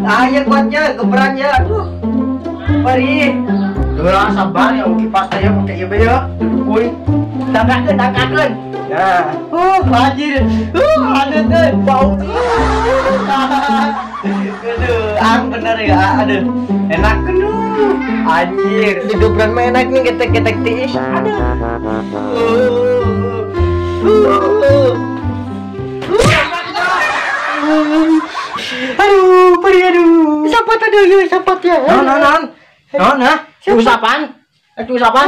Aya kuatnya geberannya aduh. Perih. Udah sabar ya kipas teh pakai ieu bae ya. Kuy. Tangkakeun, tangkakeun. Ya. Anjir. Aduh teh bau. Aduh, ang bener ya. Aduh. Enak aduh. Anjir, digeberan mah enak nih getek-getek tiis. Aduh. Aduh, perih aduh. Sapat aduh, yuk sapat ya. Non, non, non. Non, ha? Usapan? Usapan.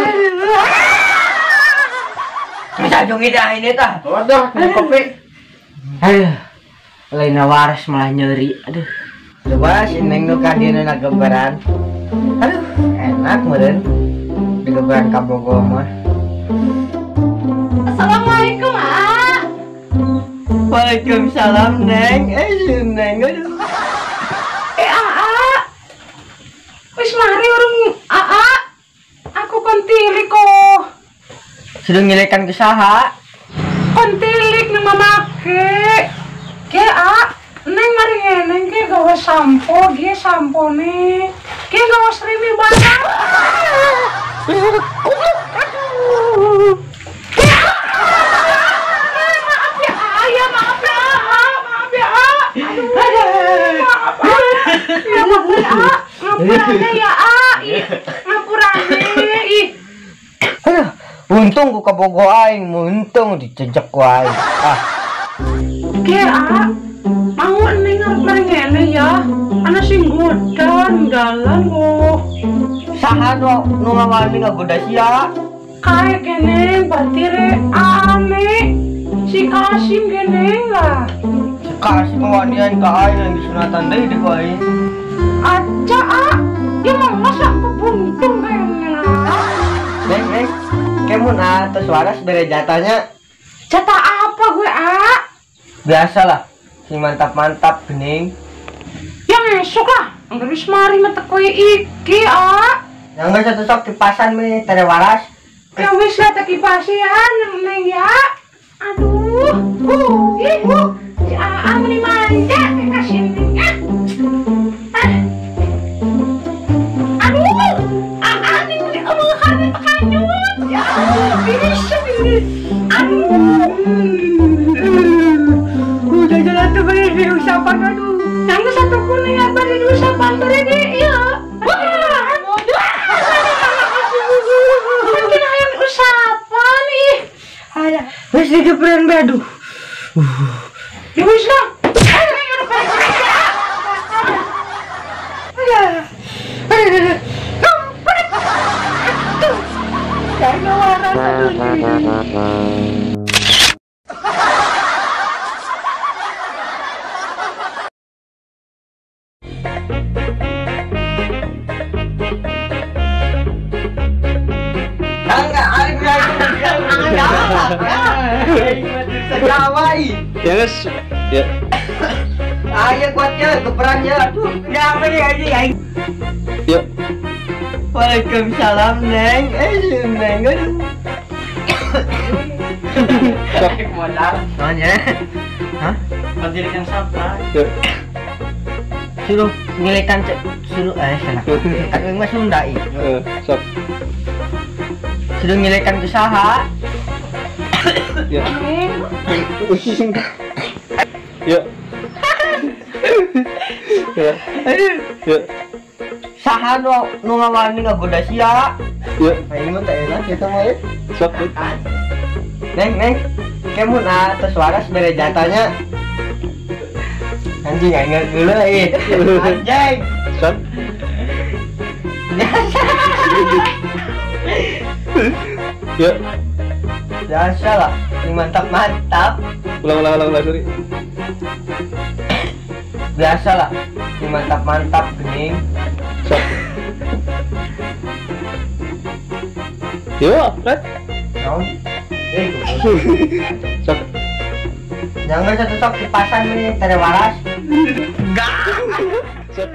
Bisa dong ini tah. Waduh, kopi. Aduh. Lain waras malah nyeri. Aduh. Coba si Neng nu ka dieu na geberan. Aduh, enak meureun. Digeberan ka Bogor mah. Assalamualaikum, A. Waalaikumsalam, Neng. Neng, aduh. Aa. Wis mari urung, Aa. Aku kon tilik kok. Sudah ngilekan ke saha? Kon tilik nang mamake. Ge, A. Neng mari ngene ge gawe sampo, ge sampone. Ge gawe srimi barang. Aduh. Ngapurane ya, A. Ngapurane. Ih. Aduh, untung ku kabogo aing, untung dijejek ku aing. Ah. Ge, A. Mau neng arep mari ngene ya. Ana sing godan dalan kok. Saha nu ngawani ngagoda sia? Kae kene batire ane. Si Kasim kene lah. Si Kasim ngawanian ka aing yang disunatan deui di ku aing. Aca, A. Ya masa aku buntung kayaknya. Neng, neng. Kemun A terus waras bere jatahnya. Jatah apa gue, A? Biasalah, sing mantap-mantap bening. Ya esok lah. Angger wis mari metek kowe iki, A. Yang geus satu sok kipasan meh tere waras. Ya wis lah tak kipasi ya, neng, neng ya. Aduh. Ih, si AA meni manja kasih neng. Aduh, AA nih meni eueuhan kanyut. Ya bisa ini. Aduh. Udah jalan tuh beri usapan aduh. Yang satu kuning apa di usapan beri iya. Mungkin hayang usapan ih. Ada. Wis digeberan bae aduh. Ya wis lah. Ya guys, ya. Ayo kuatnya, geberannya. Aduh, ya apa nih anjing? Ya. Waalaikumsalam, Neng. Neng, aduh. Modal. Nanya. Hah? Pendirikan siapa? Ya. Suruh ngilekan suruh salah. Kan mah Sunda ih. Heeh, sok. Suruh ngilekan ke saha? Ya. Ya. Ya. Ya. Saha nu ngawani ngagoda sia? Ya. Aing mah teh enak kitu mah. Sok. Neng, neng. Kemun A terus waras bere jatahnya. Anjing aing geuleuh ih. Anjing. Sok. Ya. Biasa lah, ini mantap-mantap. Ulang, ulang, ulang, ulang, sorry. Biasa lah, ini mantap-mantap, bening. Sok. Yuk, Fred. Naon? Sok. Jangan satu sok kipasan nih, tere waras. Enggak. Sok.